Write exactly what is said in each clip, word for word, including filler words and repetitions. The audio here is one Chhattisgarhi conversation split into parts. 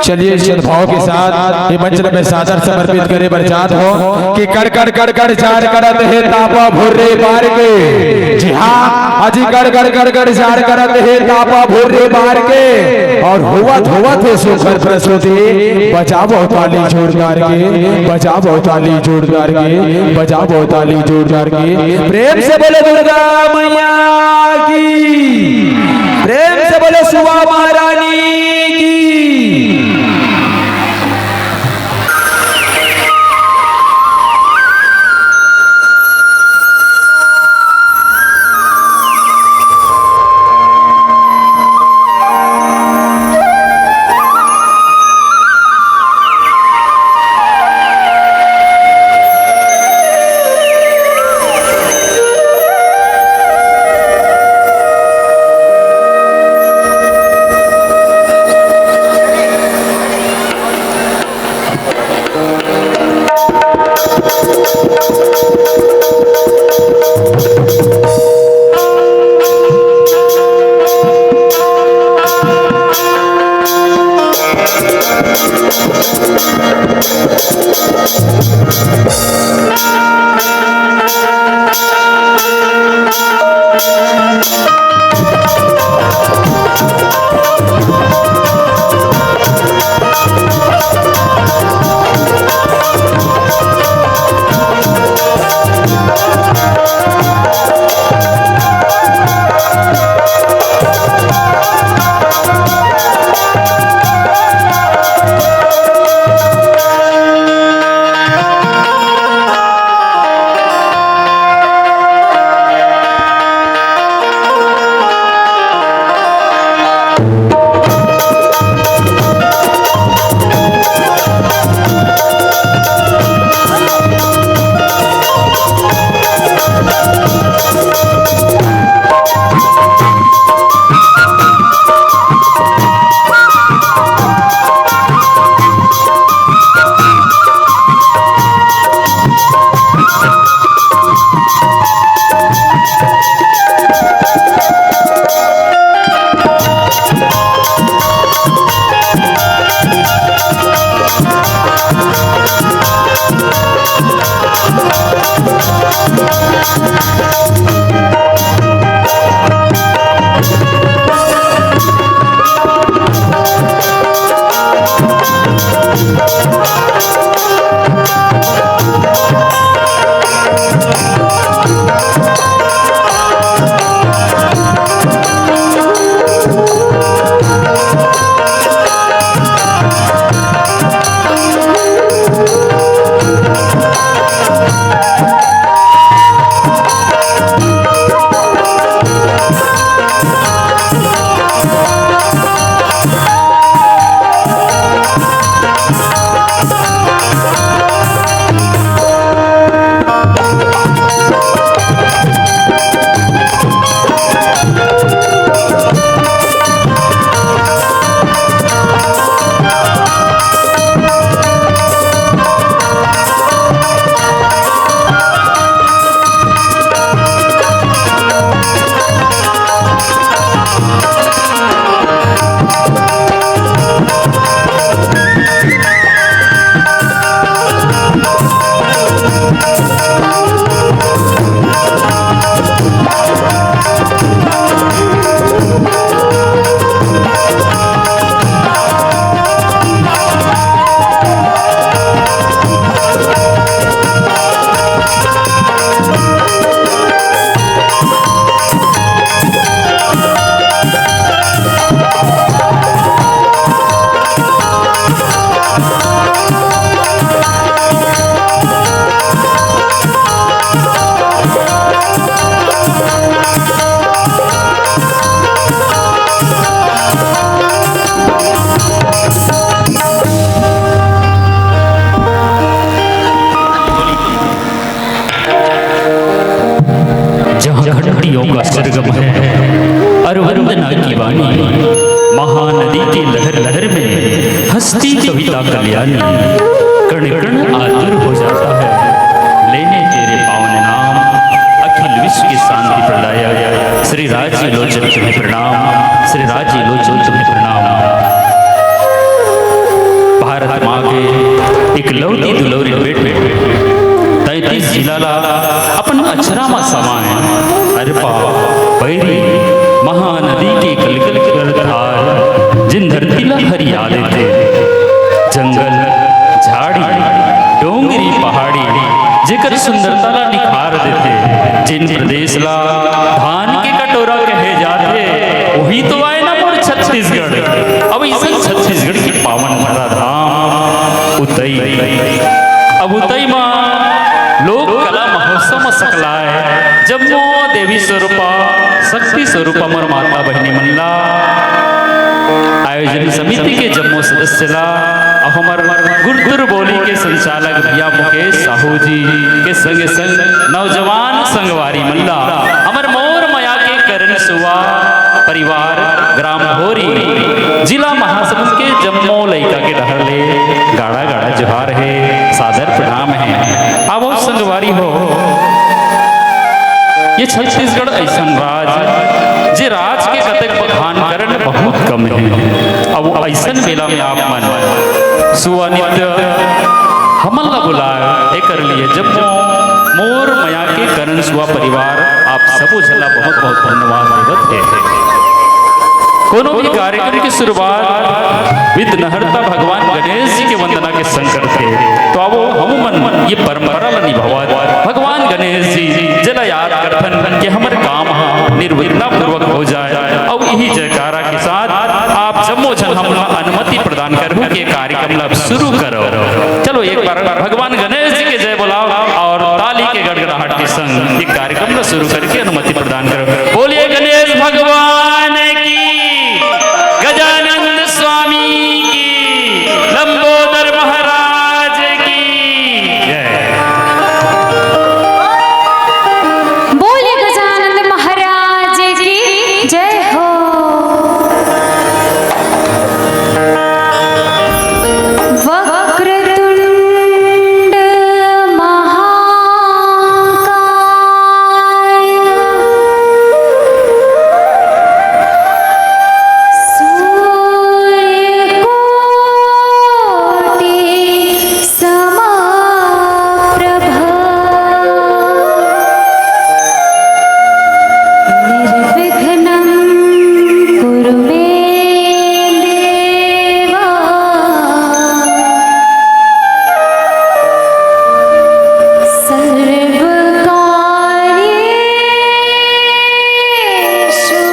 चलिए, सद्भाव के साथ ये मंच ल मैं सादर समर्पित करे बर चाहत हूँ कि कड़ कड़ कड़ कड़ जाड़ करत हे तापा भुर्री बार के। जी हाँ, अजी कड़ कड़ कड़ कड़ जाड़ करत हे तापा भुर्री बार के। और होवत होवत हे सुघर प्रस्तुति, बजावव ताली जोरदार के, बजावव ताली जोरदार के, बजावव ताली जोरदार के। प्रेम से बोलो दुर्गा मैया की, प्रेम से बोलो सुआ महारानी की। जहाँ घंटियों का सरगम है, अर वंदना की वाणी, महानदी की लहर लहर में हंसती कविता कल्याणी। कण कण आतुर हो जाता है लेने तेरे पावन नाम। अखिल विश्व के शांति प्रदायक श्री राजीव लोचन तुम्हें प्रणाम, श्री राजीव लोचन तुम्हें प्रणाम। आगे इकलौती दुलौरी बेटी, तैंतीस जिला ला अपन अचरा म समाए, अरपा, बैरी, महानदी के कलकल कर धार, जिन धरती ला हरिया देथे। जंगल, झाड़ी, डोंगरी, पहाड़ी, जेकर सुंदरता ला निखार देथे, जिन प्रदेश ला धान के कटोरा कहे जाथे, वही तो आय ना मोर छत्तीसगढ़। अब इसन छत्तीसगढ़ के पावन धरा धाम उतई। अब उतई म लोक कला महोत्सव म सकलाय जम्मो देवी स्वरूपा, शक्ति स्वरूपा मोर माता बहिनी मन ला, आयोजन समिति के जम्मो सदस्य ला, अउ हमर गुरतुर बोली के संचालक भैया मुकेश साहू जी के संगे संग नौजवान संगवारी मन ला, हमर मोर मया के करण सुवा परिवार, ग्राम भोरी, जिला महासमुंद के जम्मो लइका के डहर ले गाड़ा गाड़ा जोहार हे, सादर प्रणाम हे। आवो संगवारी हो, ये छत्तीसगढ़ अइसन राज, जे राज के कतेक बखान करन बहुत कम हे। अब अइसन बेला में आप मन सुवा नृत्य हमन ला बुलाय, एकर लिए जम्मो मोर मया के करण सुवा परिवार, आप सबो झन ला बहुत बहुत धन्यवाद देवत हे। कोनो भी कार्यक्रम के शुरुआत विघ्नहर्ता भगवान गणेश जी के वंदना के संग करथे। तो आवो, हमू मन ये परंपरा ला निभावत भगवान गणेश जी जेला याद करथन कि हमर काम ह निर्विघ्न पूर्वक हो जाए, अउ इही जयकारा के साथ आप जम्मो झन हमला अनुमति प्रदान करहु के कार्यक्रम ला शुरू करो। चलो, एक बार भगवान गणेश जी के जय बोलाओ और ताली के गड़गड़ाहट के संग ये कार्यक्रम ला शुरू करके अनुमति प्रदान करो। बोलिए गणेश भगवान की, गजानंद स्वामी की, लंबोदर महाराज की जय। बोलिए गजानंद महाराज की जय हो। वक्रतुंड महाकाय, सूर्यकोटि समप्रभा। निर्विघ्नं कुरु मे देव। सर्वकार्येषु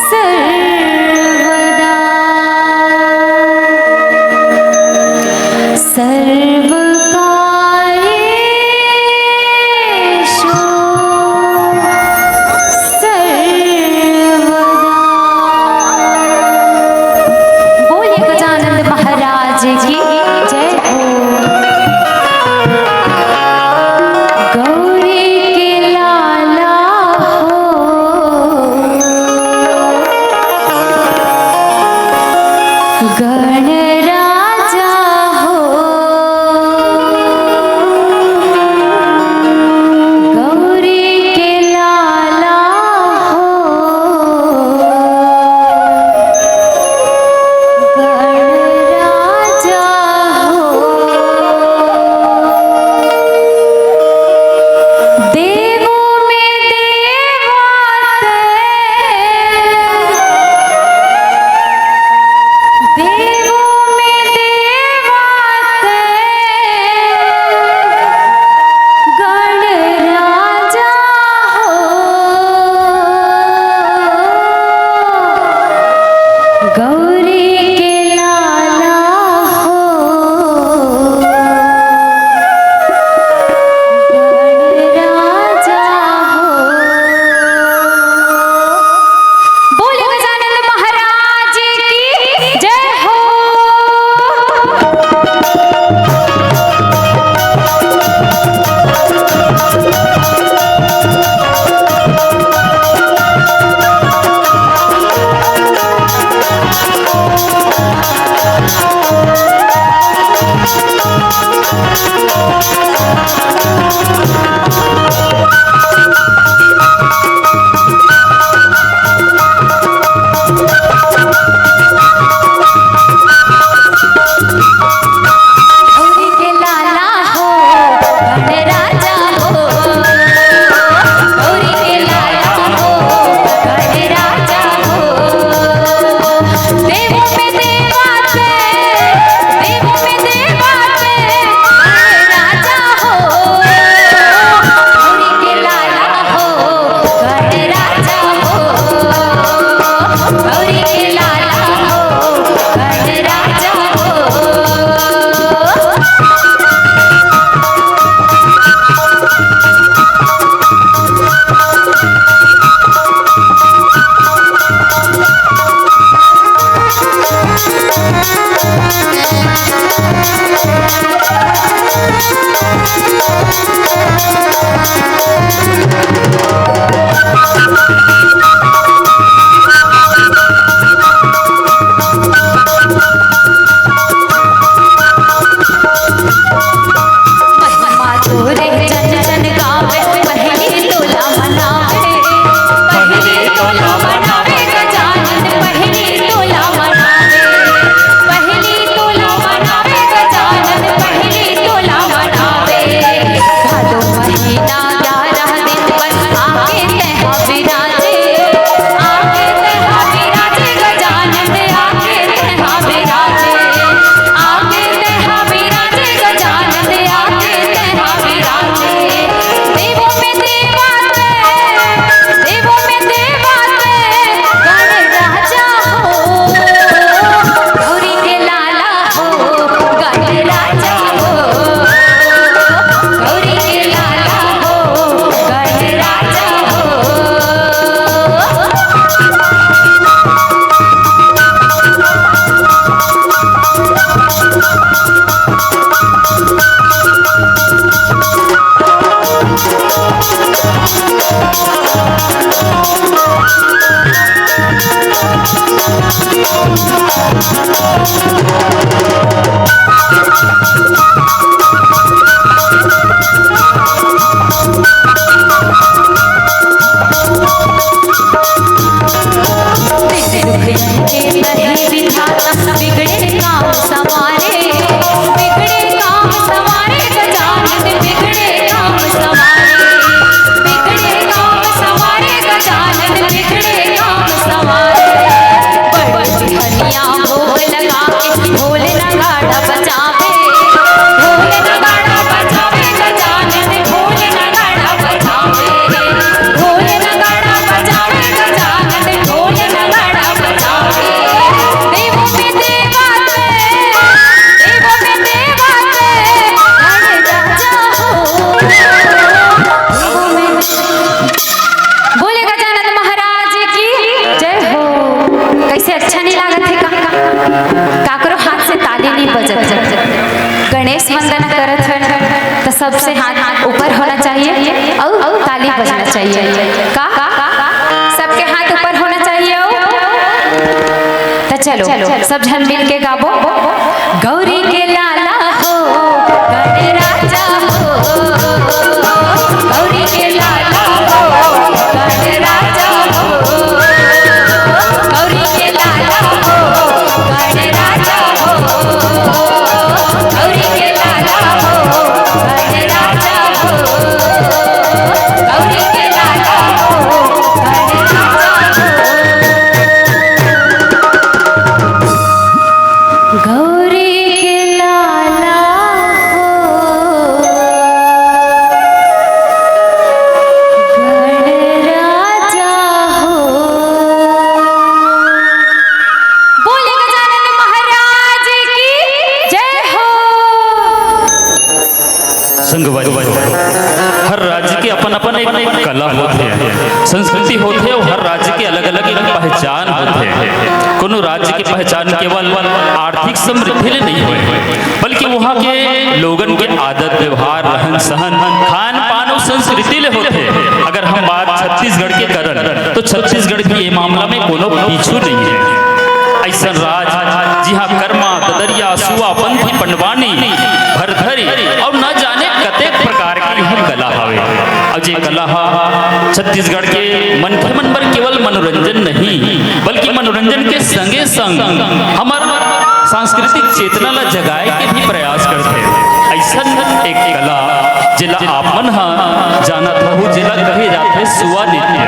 सर्वदा। सर्वकार्येषु सर्वदा। बोलिए गजानंद महाराज की जय हो। गौरी के लाला हो, गण राजा हो, गौरी के लाला हो, गण राजा बिगड़े काम संवारे, बिगड़े काम संवारे गजानन, बिगड़े काम संवारे, बिगड़े काम संवारे गजानन, बिगड़े काम संवारे। बड़ बिहनिया भोग लगा के ढोल नगाड़ा बजावे, ढोल नगाड़ा बजावे गजानन, ढोल नगाड़ा बजावे, ढोल नगाड़ा बजावे गजानन, ढोल नगाड़ा बजावे। देवों में देवा तैं, देवों में देवा तैं, धन राजा हो। देवों में बोले गजानन महाराज की जय हो। कैसे अच्छा नहीं लागत हे का? काकरो हाथ से ताली नहीं बजत हे। गणेश वंदना करत हन त सबसे हाथ ऊपर होना चाहिए और ताली बजना चाहिए। का? सबके हाथ ऊपर होना चाहिए। और त चलो, सब झन मिल के गाबो। गौरी के लाला हो, गणराजा हो, गौरी के लाला हो, गणराजा हो, गौरी के लाला हो, गणराजा हो, गौरी के लाला हो, गणराजा हो, गौरी के लाला हो, गणराजा हो। गौरी के लाला हो, गणराजा हो। बोले गजानन महाराज की जय हो। संगवारी, हर राज्य के अपन अपन एक कला होथे, संस्कृति होथे, अउ हर राज्य के अलग-अलग एक पहचान होथे। कोनो राज्य के पहचान केवल आर्थिक समृद्धि ले नहीं होय, बल्कि वहाँ के लोगन के आदत व्यवहार, रहन सहन, खान पान अउ संस्कृति ले होथे। अगर हम बात छत्तीसगढ़ के करन, तो छत्तीसगढ़ भी ये मामला में कोनो पीछू नहीं है। अइसन राज, जिहाँ कर्मा, ददरिया, सुआ, पंथी, पंडवानी, भरथरी अउ न जाने कतेक प्रकार के इहाँ कला हवे। अउ जे कला ह छत्तीसगढ़ के मनखे मन बर केवल मनोरंजन नहीं, बल्कि मनोरंजन के संगे संग हमर सांस्कृतिक चेतना ला जगाए के भी प्रयास करथे। अइसन एक कला, जेला आप मन ह जानत हहू, जेला कहे जाथे सुआ नृत्य।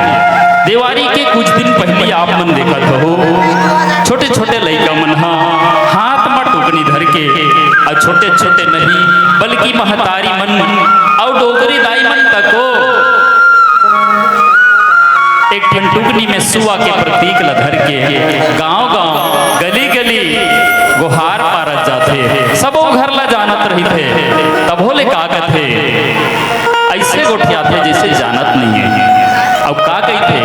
देवारी के कुछ दिन पहिली आप मन देखत हहू, छोटे-छोटे लइका मन ह हाथ म टोकनी धर के, अउ छोटे-छोटे नहीं, बल्कि महतारी मन अउ डोकरी दाई मन तको एक ठन टुकनी में सुआ के प्रतीक ल धर के गांव-गांव, गली-गली गोहार पारत जाथे। सबो घर ल जानत रहिथे, तभो ले का कथे, अइसे गोठियाथे जइसे जानत नइ हे। अउ का कहिथे,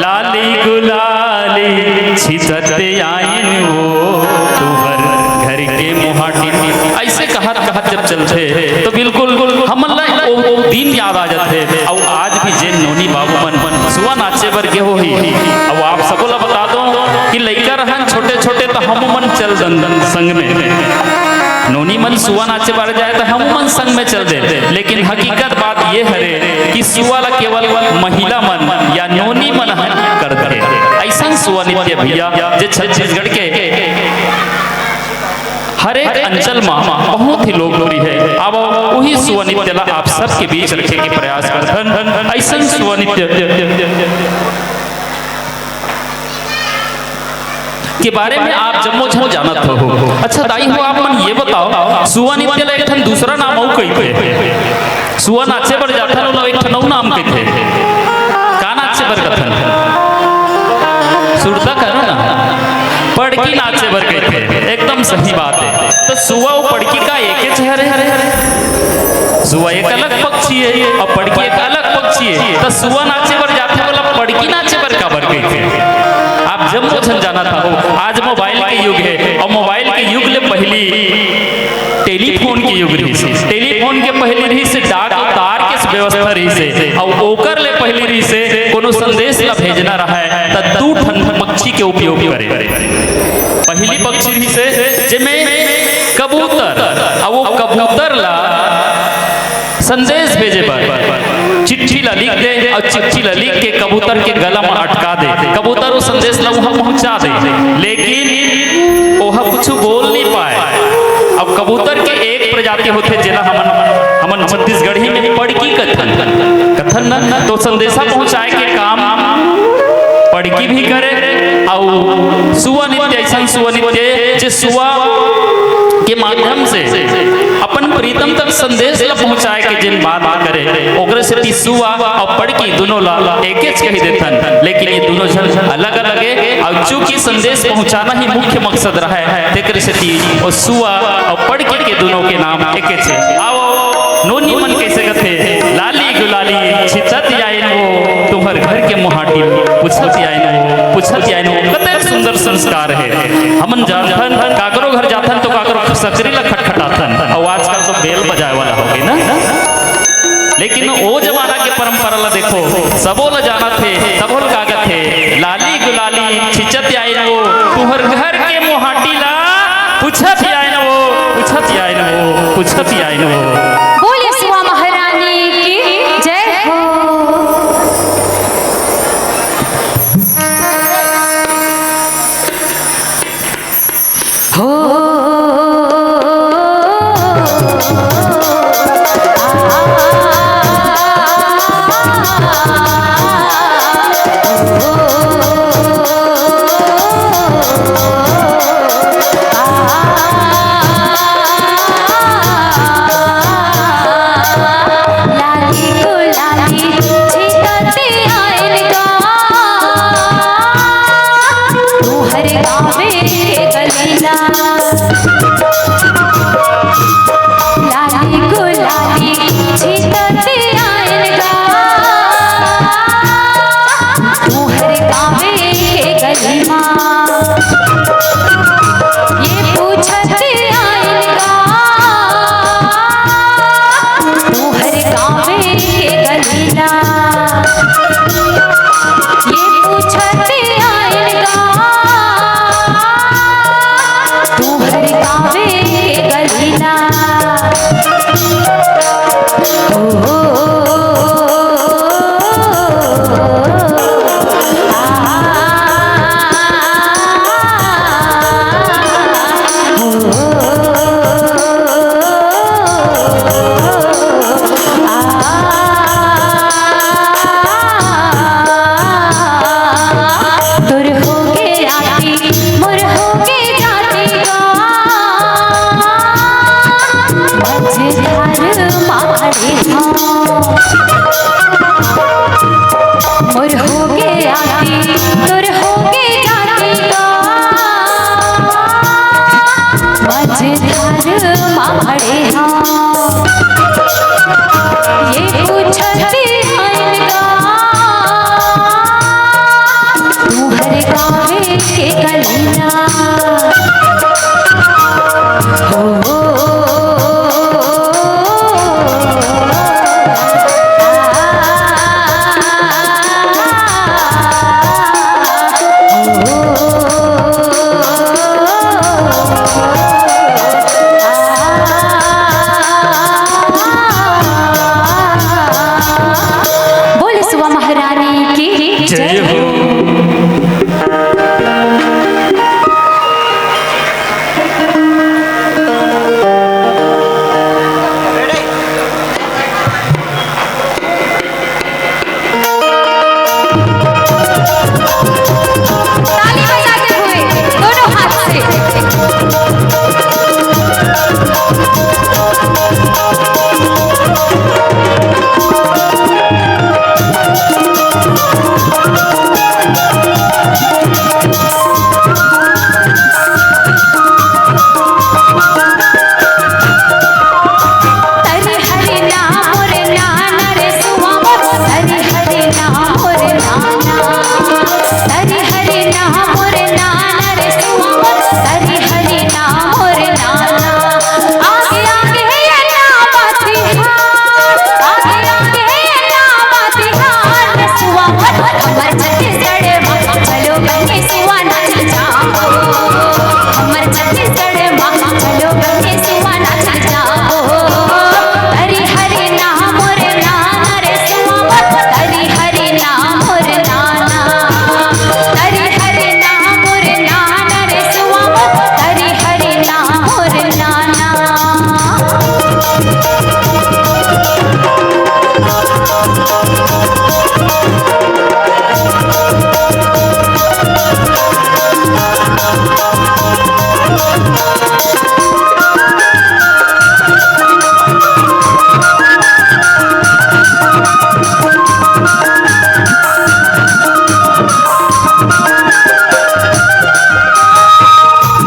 "लाली गुलाली छितत आइन वो तुहर घर के मुहाटी।" अइसे कहत कहत जब चलथे तो बिल्कुल हमन ला ओ दिन याद आ जाथे। अउ आज भी जेन नोनी बाबू मन सुआ नाचे बर गे होही, अउ आप सबो ला बता दो कि लइका रहन छोटे छोटे त हमू मन चल दन संग में। नोनी मन सुआ नाचे बर जाए त हमू मन संग में चल दे, लेकिन हकीकत बात ये हरे कि सुआ ला केवल महिला मन या नोनी मन ह करथे। अइसन सुआ नृत्य भैया जे छत्तीसगढ़ के हर एक अंचल म बहुत ही लोकप्रिय हे। अब उही सुआ नृत्य ला आप सबके बीच रखे के प्रयास करथन। अइसन सुआ नृत्य के बारे में आप जम्मो झन जानत हो। अच्छा दाई हो, आप मन ये बताओ, सुआ नृत्य ला एक ठन दूसरा नाम अउ कहिथे। सुआ नाचे बर जाथन, ओला एक ठन अउ नाम कहिथे। का नाचे बर कथन? सुरता करो ना। पड़की नाचे बर कहिथे। एकदम सही बात हे। त सुआ अउ पड़की का एकेच हरे? सुआ एक अलग पक्षी हे अउ पड़की एक अलग पक्षी हे। त सुआ नाचे बर जाथे, ओला पड़की नाचे बर काबर कहिथे? आप जम्मो झन जानत हव, आज मोबाइल के युग हे अउ मोबाइल के युग ले पहिली टेलीफोन के युग रहिस हे। टेलीफोन के पहिली रहिस हे डाक तार के व्यवस्था रहिस हे, अउ ओकर ले पहिली रहिस हे कोनो संदेश ला भेजना रहय त दू ठन पक्षी के उपयोग करे। पहिली पक्षी रिहिसे जेमे कबूतर, अउ वो कबूतर ला संदेश भेजे बर चिट्ठी ला लिख दे अउ चिट्ठी ला लिख के कबूतर के गला म अटका दे। कबूतर वो संदेश ला उहाँ पहुँचा दे, लेकिन ओहा कुछु बोल नहीं पाए। अब कबूतर के एक प्रजाति होथे, जेला हमन, हमन छत्तीसगढ़ी में पड़की कथन, कथन न, तो संदेशा पहुँचाए के काम पड़की भी करे, अउ सुआ नृत्य, ऐसन सुआ नृत्य जे सुआ के माध्यम से अपन प्रीतम तक संदेश ला पहुँचाए के जेन बात करे, ओकरे सेती सुआ अउ पड़की दुनों ला एकेच कहि देथन, लेकिन ये दुनों झन अलग-अलग ए। अउ चूंकि संदेश पहुँचाना ही मुख्य मकसद रहय, तेकरे सेती ओ सुआ अउ पड़की के दुनों के नाम एकेच ए। आओ, नोनी मन कइसे कथे, "लाली गुलाली छिचत आइन वो, तुम्हर घर के मुहाटी पूछत आइन वो, पूछत आइन वो।" कतेक सुंदर संस्कार हे। हमन जानथन, काकरो घर जाथन तो काकरो सकरी ला खटखटाथन, अउ आजकल तो बेल बजाए वाला होगे ना। लेकिन ओ जमाना के परंपरा ला देखो, सबो ला जानत हे, सबो ला कागत हे, "लाली गुलाली छिचत आइन वो, तुम्हर घर के मुहाटी ला पूछत आइन वो, पूछत आइन वो, पूछत आइन वो।" बोले सुआ महारानी की जय हो। हो। लाली गुलाली छिटत आइन गा, तुहर गावे के गलीला। लाली गुलाली छिटत आइन गा, तुहर गावे के गलीला। ये पूछत आइन गा, तुहर गावे के गलीला। ये पूछत आइन गा, तुहर गावे के गलीला। ओ, ओ, ओ, आ, आ, आ, आ, तोर होगे आती, मोर होगे जाती गा। मझधार मा खड़े हंव। मोर होगे आती, तोर होगे जाती गा। मझधार मा खड़े हंव। ये पूछत आइन गा, तुहर गावे के गलीला। हो, हो, हो, हो, हो। बोले सुआ महारानी की जय हो।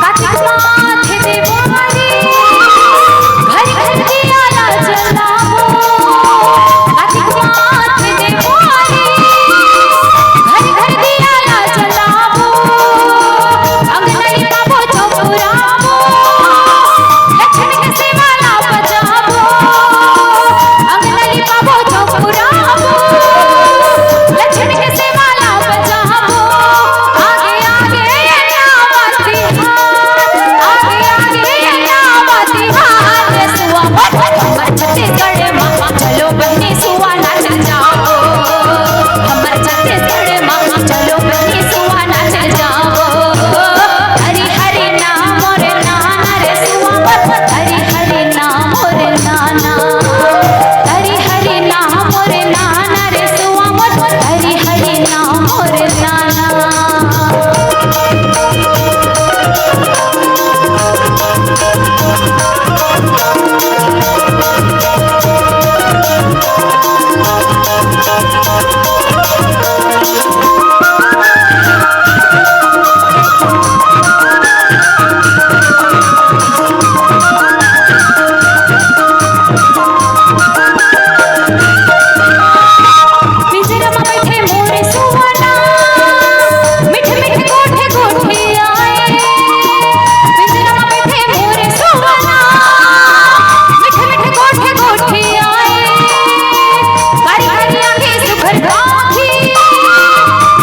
कार्तिक मास देवारी, घर घर दिया जलाबो। कार्तिक मास देवारी, घर घर दिया जलाबो। अंगनली पाबो चौपुराबो, लक्ष्मी के सेवा ला बजाबो। अंगनली पाबो चौपुराबो, लक्ष्मी के सेवा ला बजाबो। आगे आगे आवत हाथ, आगे आगे आवत हाथ, सुआ मत हमर छत्तीसगढ़ मा, चलो बहिनी सुआ नाच जाओ। हमर छत्तीसगढ़ मा, चलो बहिनी सुआ नाच जाओ। हरि हरि नाम मोर नाना रे सुआ मत, हरि हरि नाम मोर नाना। हरि हरि नाम मोर नाना रे सुआ मत, हरि हरि नाम मोर नाना। पिंजरा म बइठे मोर सुआ ना, मीठ मीठ गोठ गोठ आए। पिंजरा म बइठे मोर सुआ ना, मीठ मीठ गोठ गोठ आए। कारी कारी आँखी सुघर पाखी,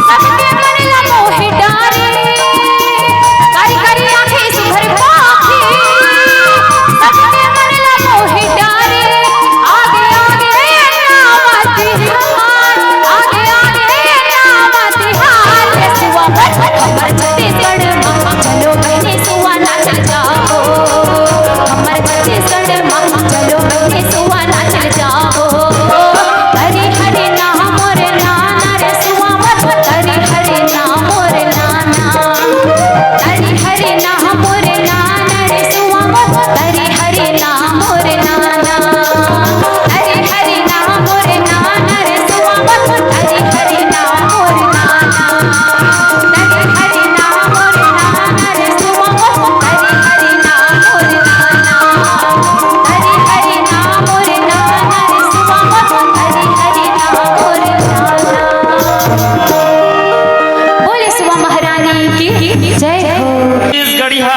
सबके मन ला मोहे डारे। कारी कारी आँखी सुघर पाखी, सबके मन ला मोहे डारे। आगे आगे आवत हाथ, आगे आगे आवत हाथ, सुआ मत हमर छत्तीसगढ़ मा, चलो बहिनी सुआ नाच जाओ। हमर छत्तीसगढ़ मा, चलो बहिनी सुआ नाच जाओ। हरि हरि नाम मोर नाना रे सुआ मत, हरि हरि नाम मोर नाना। हरि हरि नाम मोर नाना रे सुआ मत, हरि हरि नाम मोर नाना। हरि हरि नाम मोर नाना रे सुआ मत, हरि हरि नाम मोर नाना। हरि हरि नाम मोर नाना रे सुआ मत, हरि हरि नाम मोर नाना। हरि हरि नाम मोर नाना रे सुआ मत, हरि हरि नाम मोर नाना। बोले सुआ महारानी की जय हो। छत्तीसगढ़िया,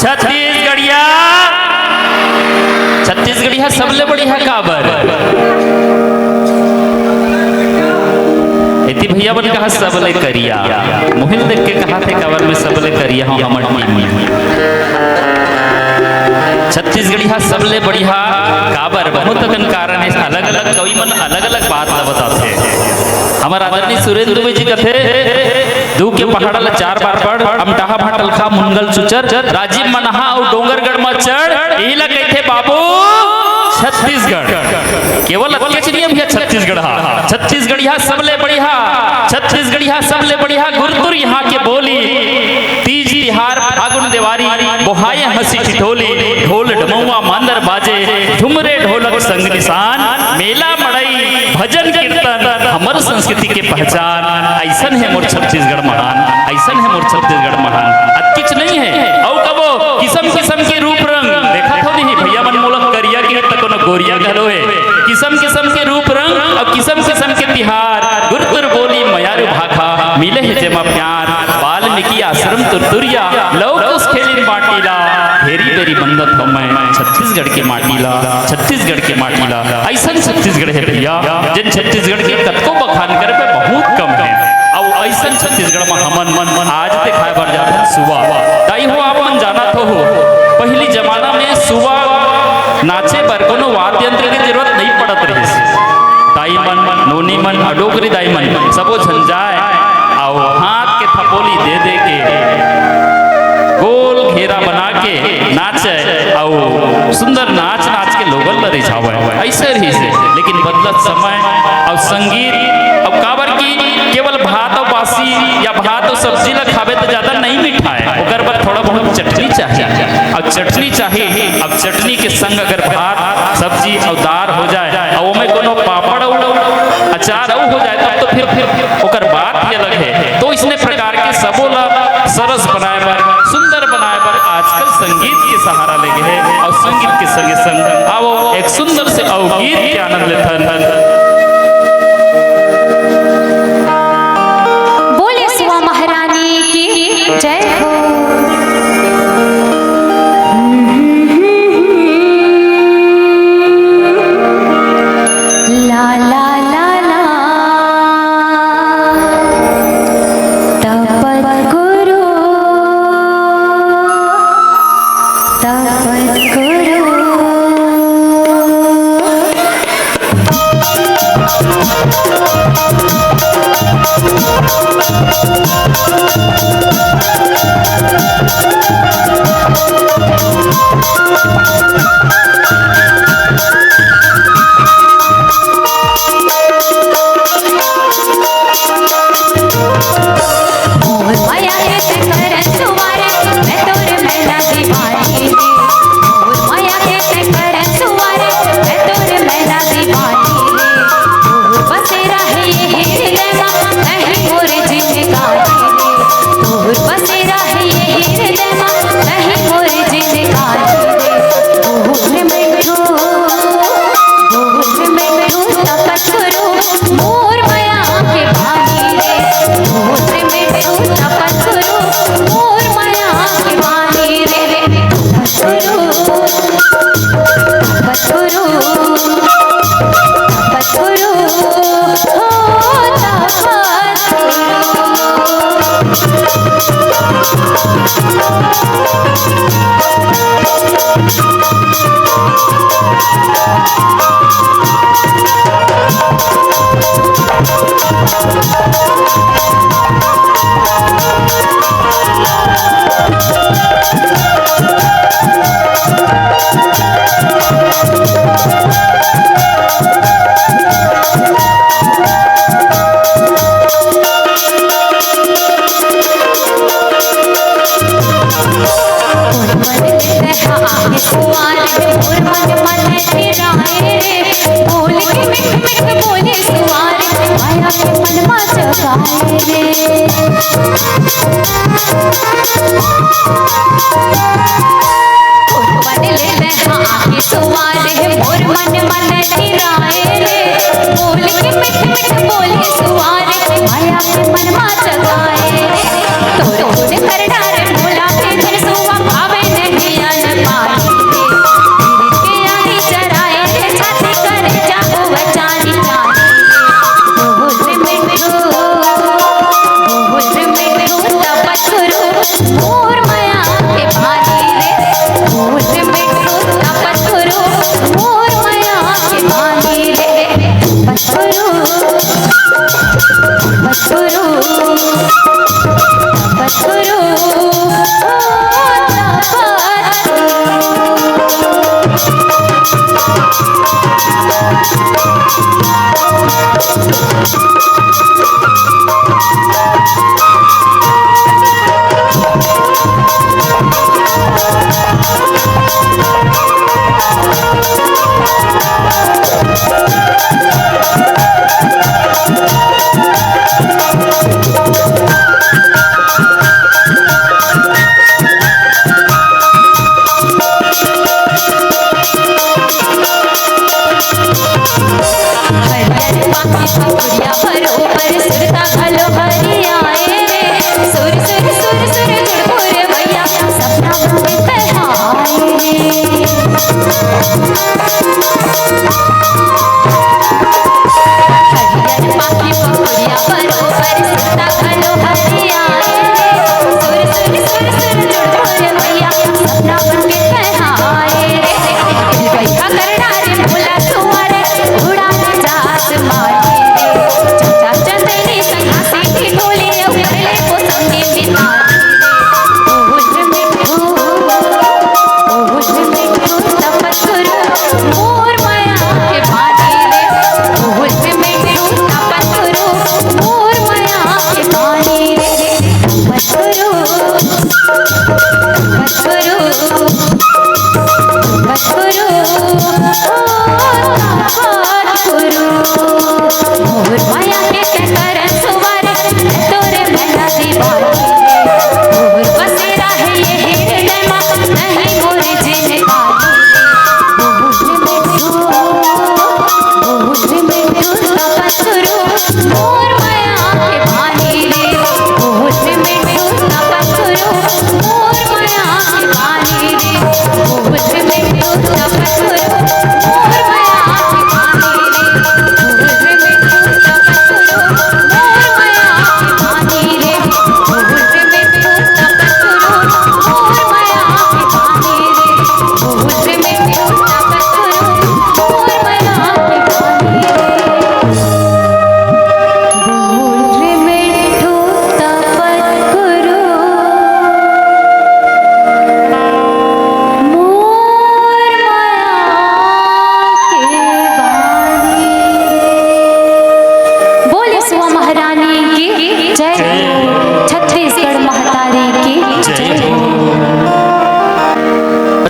छत्तीसगढ़िया, छत्तीसगढ़िया सबले बढ़िया काबर? एती भैया मन कहा सबले करिया, मोहिल देख के कहा थे काबर में सबले करिया हूँ हमर टीम। छत्तीसगढ़िया सबले बढ़िया काबर? बहुत अकन कारण है, अलग-अलग कवि मन अलग-अलग बात ला बताथे। हमर आदरणीय सुरेंद्र दुबे जी कथे, "दू के पहाड़ा ला चार बार पढ़, अमटाहा भाटलखा मुनगल चुचर, राजिम मनहा अउ डोंगरगढ़ म चढ़, इही ला कहिथे बाबू छत्तीसगढ़।" केवल अतकेच नइ हे भैया छत्तीसगढ़ हा, छत्तीसगढ़िया सबले बढ़िया, छत्तीसगढ़िया सबले बढ़िया गुरतुर इहाँ के बोली। तीज तिहार फागुन देवारी, बोहाय हँसी ठिठोली, ढोल ढमउवा मांदर बाजे, झुमरे ढोलक संग निसान, मेला मड़ई भजन कीर्तन, हमर संस्कृति के पहचान। अइसन हे मोर छत्तीसगढ़ महान, अइसन हे मोर छत्तीसगढ़ महान। अतकेच नइ हे, अउ कबो किसम किसम के रूप रंग, देखत हो नहीं भैया मन मोला करिया के त कोनो गोरिया घलो हे। किसम किसम के रूप रंग अउ किसम किसम के तिहार, गुरतुर बोली मयारू भाखा, मिले हे जेमा प्यार। वाल्मीकि आश्रम तुरतुरिया, लव कुश खेलिन बांटी ला, घेरी बेरी बंदत हो मैं छत्तीसगढ़ के माटी ला, छत्तीसगढ़ के माटी ला। अइसन छत्तीसगढ़ हे भैया, जेन छत्तीसगढ़ के कतको बखान करे पे बहुत कम हे। अउ अइसन छत्तीसगढ़ म हमन मन आज देखाए बर जाथन सुआ। दाई हो, आप मन जानत हो, पहिली जमाना में सुआ नाचे बर कोनो वाद्य यंत्र के जरूरत नइ पड़त रहिस। दाई मन, नोनी मन, अउ डोकरी दाई मन सबो झन जाए अउ हाथ के थपोली दे दे के गोल घेरा बना के नाचे अउ सुंदर नाच नाच के लोगन ल रिझावय। अइसे रहिस हे, लेकिन बदलत समय अउ संगीत अउ काबर कि केवल भात अउ बासी या भात अउ सब्जी ल खाबे त ज्यादा नइ मिठाय, ओकर अब चटनी चाही, अब चटनी के संग अगर भात, सब्जी अउ दार हो जाए, अउ ओमे कोनो पापड़ अउ अचार अउ हो जाए, तब तो फिर, फिर ओकर बात ही अलग है। तो इसने प्रकार के सबो ला सरस बनाए बर, सुंदर बनाए बर आजकल संगीत के सहारा लेगे हे, अउ संगीत के संगे संग आवो एक सुंदर से अउ गीत के आनंद लेथन। बोले सुआ महारानी की जय हो। ला ला ला ला, तपत गुरु, तपत गुरु।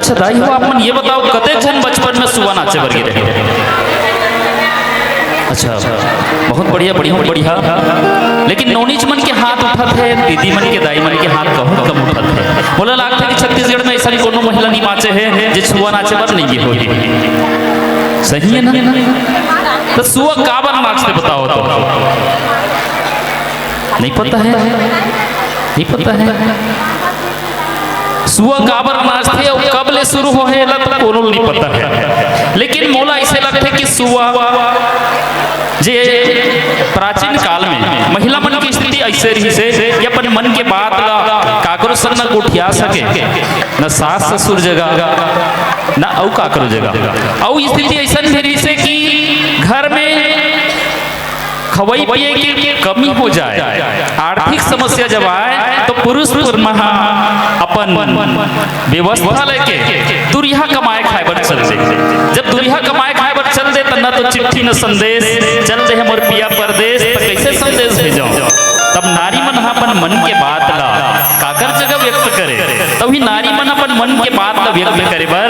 अच्छा दाई हो, आप मन ये बताओ, कतेक झन बचपन में सुआ नाचे बर गे रहे? अच्छा, बहुत बढ़िया, बढ़िया, बढ़िया। लेकिन नोनीच मन के हाथ उठत हे, दीदी मन के, दाई मन के हाथ बहुत कम उठत हे। मोला लागथे कि छत्तीसगढ़ में ऐसा कोनो महिला नहीं बाँचे हे जे सुआ नाचे बर नहीं गे होही। सही है ना? तो सुआ काबर नाचथे बताओ तो? नहीं पता है, नहीं पता है। सुआ काबर नाचथे अउ कब ले शुरू होहे, एला तो कोनो ल नइ पता हे। लेकिन मोला अइसे लगथे कि सुआ जे प्राचीन काल में महिला मन के स्थिति अइसे रहिसे कि अपन मन के बात ला काकरो संग न गोठिया सके, न सास ससुर जगह, न अउ काकरो जगह। अउ स्थिति अइसन भी रहिसे कि घर में खवई पिए के कमी हो जाए, आर्थिक समस्या जब आए, तो पुरुष मन ह अपन व्यवस्था लेके दुरिहा कमाए खाए बर चल दे। जब दुरिहा कमाए खाए बर चल दे, त न तो चिट्ठी न संदेश, चल दे हे मोर पिया परदेश, त कैसे संदेश भेजो? तब नारी मन ह अपन मन के बात ला काकर जगह व्यक्त करे, तभी नारी मन अपन मन के बात ला व्यक्त करे बर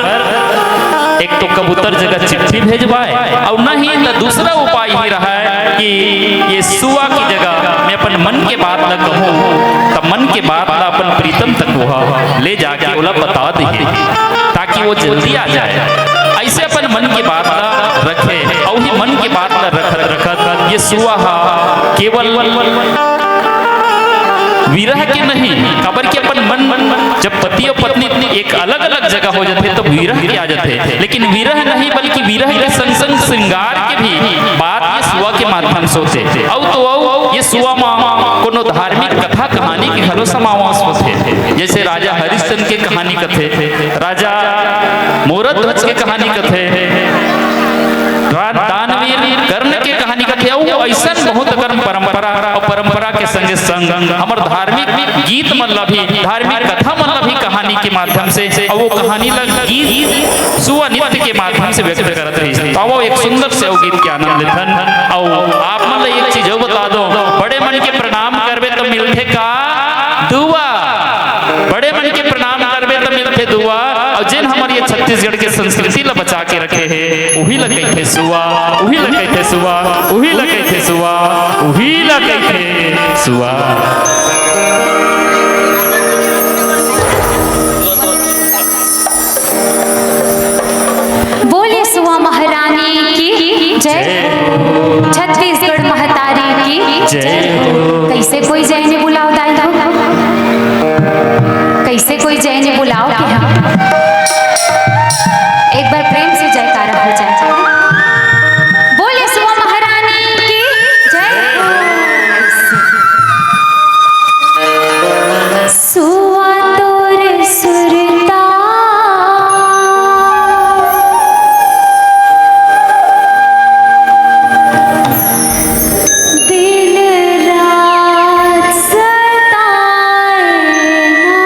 एक तो कबूतर जगह चिट्ठी भेजवाए, अउ नहीं त दूसरा उपाय ही रहा है कि ये सुआ की जगह मैं अपन मन के बात ला कहूँ, तब मन के बात ला अपन प्रीतम तक वह ले जाके ओला बता दे, ताकि वो जल्दी आ जाए। ऐसे अपन मन के बात ला रखे, अउ ही मन के बात ला रखत रखत ये सुआ हा केवल विरह के नहीं, काबर कि अपन मन, जब पति अउ पत्नी एक अलग-अलग जगह हो जाथे, तब विरह के आ जाथे। लेकिन विरह नहीं, बल्कि विरह के संग-संग श्रृंगार के भी बात ये सुआ के माध्यम से होथे। अउ तो अउ ये सुआ म कोनो धार्मिक कथा कहानी के घलो समावेश होथे। जैसे राजा हरिश्चंद्र के कहानी कथे, राजा मोरध्वज के कहानी कथे, रा-, दानवीर कर्ण के कहानी कथे, अउ अइसन बहुत अकन परंपरा अउ परंपरा के संगे संग हमर धार्मिक गीत मन ला भी, धार्मिक कथा मन ला भी कहानी के माध्यम से, अउ वो कहानी ला गीत सुआ नृत्य के माध्यम से व्यक्त करत रहिस। तो वो एक सुंदर से अउ गीत के आनंद लेथन। अउ आप मन ला एक चीज अउ बता दो, बड़े मन के प्रणाम करबे तो मिलथे का? दुआ। बड़े मन के प्रणाम करबे त मिलथे दुआ, अउ जेन हमर ये छत्तीसगढ़ के संस्कृति ला बचा के रखे हे, उही ला कहिथे सुआ, उही ला कहिथे सुआ, उही ला कहिथे सुआ, उही ला कहिथे सुआ। बोले सुआ महारानी की जय। जय। छत्तीसगढ़ महतारी की जय। कैसे कोई जय नहीं बुलाओ दाई हो? कैसे कोई जय नहीं बुलाओ के हम? एक बार प्रेम से जयकारा हो जाए। बोले सुआ महारानी की जय। सुआ तोर सुरता दिन रात सताए ना।